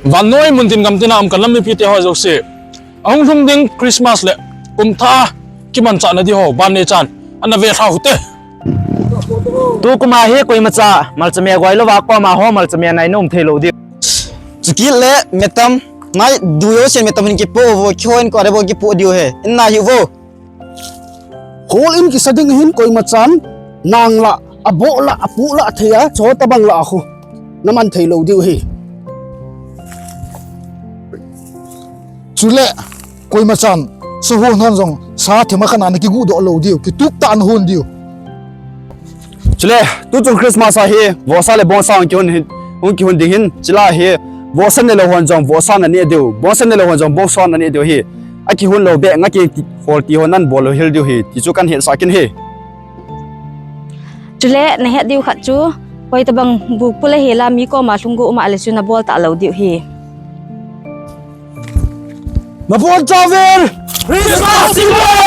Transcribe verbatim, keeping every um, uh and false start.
Vannoi mun tin gam tina um ka lam mipi te ho jouse, ahung lhung ding Christmas le kumthah kimanchah na di ho, ban nei chan ana ve lha u hite. Tu kum a hi koimacha malcha me goi louva koma ho malcha me nai na um thei lou diu. Chukit le metam, mai du jousen metam hin kipoh uvo, kihon ko re bo kipoh diu ahi. In na hi uvo. Hol in kisa ding hin koimachan nang la, abo la, apu la thei a, cho tabang la khu na man thei lou diu ahi. Chule koimachan sa hon hon jong sa thema khat na na kigu doh lou diu, kitup tah na hon diu. Chule tuchung Christmas a hi vohsa le bongsa hung kihon hin, hung kihon ding hin, chule hi vohsa ne lou hon jong vohsa na ne diu, bongsa ne lou hon jong bongsa na ne diu ahi. Akihon lou beh nga kihol ti ho nan bol lou hel diu ahi, ti chu kan hetsah kit ahi. Chule na het diu khat chu, koi tabang bukpul ahi la mi koma lhung go um a le chu na bol ta lou diu ahi. Na bon chauvin Christmas Eve!